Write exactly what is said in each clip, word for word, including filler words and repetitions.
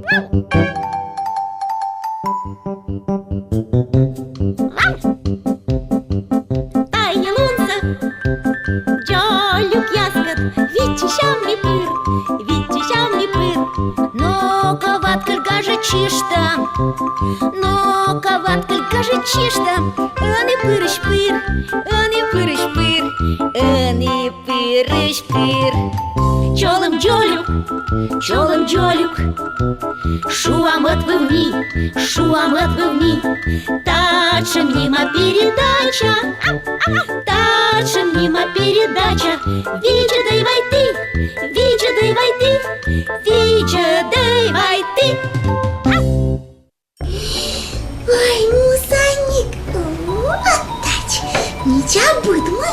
Тайӧ лунсӧ дзолюкъяскӧд виччысям ми пыр, виччысям ми пыр. Но-ко, Ваткыль, гажӧд чышта, но-ко, Ваткыль, гажӧд чышта, ӧні пырысь пыр, ӧні пырысь пыр, ӧні пырысь пыр. Чолӧм дзолюк, чолӧм дзолюк, шуам ӧтвыв ми, шуам ӧтвыв ми. Татшӧм нима передача, татшӧм нима передача. Видзӧдӧй вай ті, видзӧдӧй вай ті, видзӧдӧй вай ті. Ой, мусаник, вот тадз, мича быдма.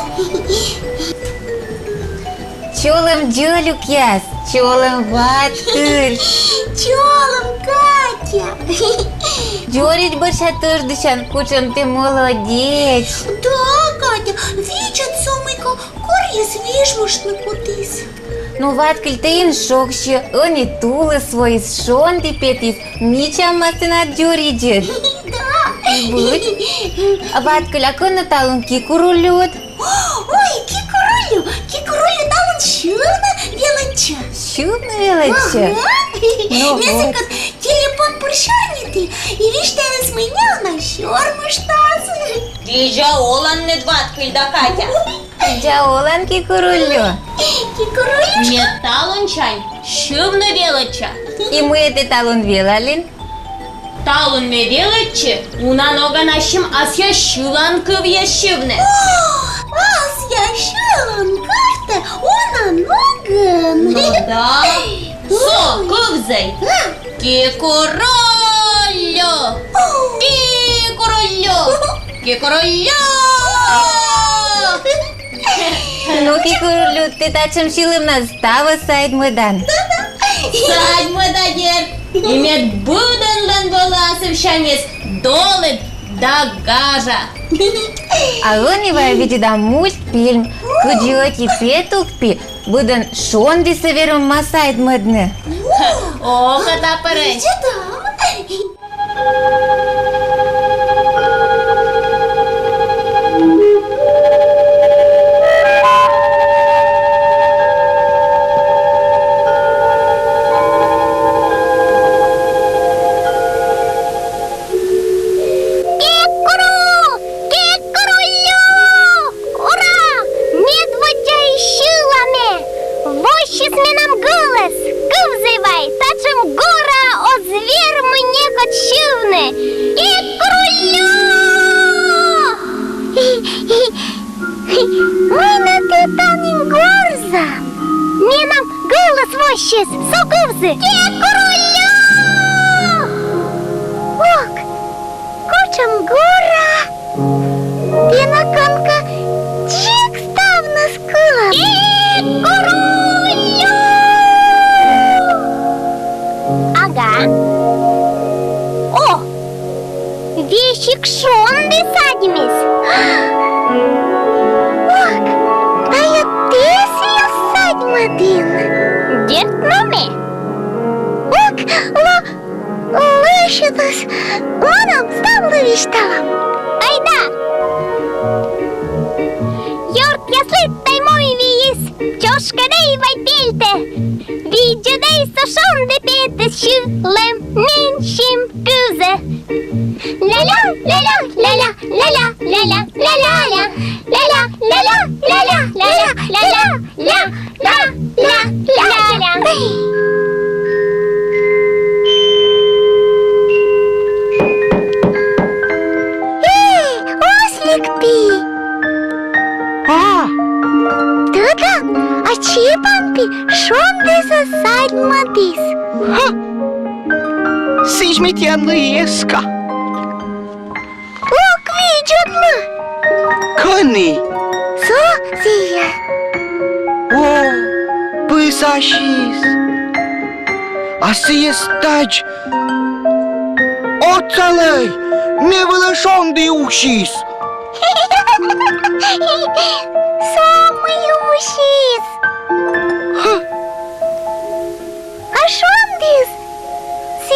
Чолӧм, дзолюкъяс, чолӧм, Ваткыль. Чолӧм, Катя. Дзоридз бӧрся тӧждысян, кутшӧм тэ молодеч. Да, Катя, видзӧд, со мыйкӧ корйыс вижмыштны кутіс. Ну, Ваткыль, тэ эн шогсьы, ӧні тулыс воис, шонді петіс, мича ма тэнад дзоридзыд. Да. Быть. А, Ваткыль, а кӧні талун Кикуруллюд? Ой, Кикуруллю, Кикуруллю талун сьывны велӧдчӧ. Сьывны велӧдчӧ? Ага. Ну вот. Ме сыкӧд телефон пыр сёрниті, и висьталіс, мый неуна сёрмыштас. Видза оланныд, Ваткыль да Катя. Видза олан, Кикуруллю. Кикуруллюшка. Ме талунсянь сьывны велӧдча. И мыйӧ тэ талун велалін? Талун ме велӧдчи уна ногӧн ассьым асъя сьылан кывъяс сьывны. О, асъя сьылан кывтӧ уна ногӧн. Ну да. Со кывзӧй. Кикуруллю! Кикуруллю! Кикуруллю! Ну, Кикуруллю, тэ татшӧм сьылӧмнад ставыс садьмӧдан. Садьмӧда, дерт. И мед быдӧнлӧн вӧлі асывсяньыс долыд да гажа. А ӧні вай видзӧдам мультфильм, кыдзи ӧти петукпи быдӧн шондісӧ вермӧма садьмӧдны. О, кӧта пӧрӧсь. Кикуру! Кикуруллю! Ура! Медводдзаысь сьыла ме! Воссис менам гӧлӧс! Кывзӧй вай, татшӧм гора оз вермы некод сьывны! Кикуруллю! Мый нӧ тэ тані горзан? Менам гӧлӧс воссис, со кывзы: Кикуруллю! Ок, кутшӧм гора! Тэ на, кӧнкӧ, дзик ставныс кылан. Кикуруллю! Ага. О! Весиг шонді садьмис. Ок, а ӧд тэ сійӧс садьмӧдін? Дерт но ме. Ок, ло-, лӧсьӧдыс, мунам ставлы висьталам. Айда! Ёртъяслы тай муй виис, чошкӧдӧй вай пельтӧ. Видзӧдӧй, со шонді петіс, сьылӧм менсьым кывзӧ. Ля-ля, ля-ля, ля-ля, ля-ля, ля-ля, ля-ля, ля-ля, ля-ля, ля-ля, ля-ля, ля-ля, ля-ля, ля-ля, ля-ля. Эй, ослик пи! А! Тӧдан, а чипан пи шондісӧ садьмӧдіс. Ха! Сідз ме тіянлы эска. Ок видзӧдлы. Кӧні? Со сійӧ. О, пысасис. А сійӧс тадз отсалӧй, ме вылӧ шонді усис. Со мый усис. Ха. А шондіыс? Сі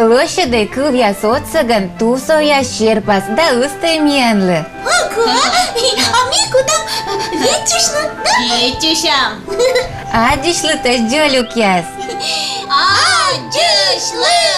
Лӧсьӧдӧй кывъяс отсӧгӧн тусовъяс серпас да ыстӧй миянлы. Ого! А ми кутам, э, виччысьны, да? Виччысям. Аддзысьлытӧдз, дзолюкъяс. Аддзысьлытӧдз.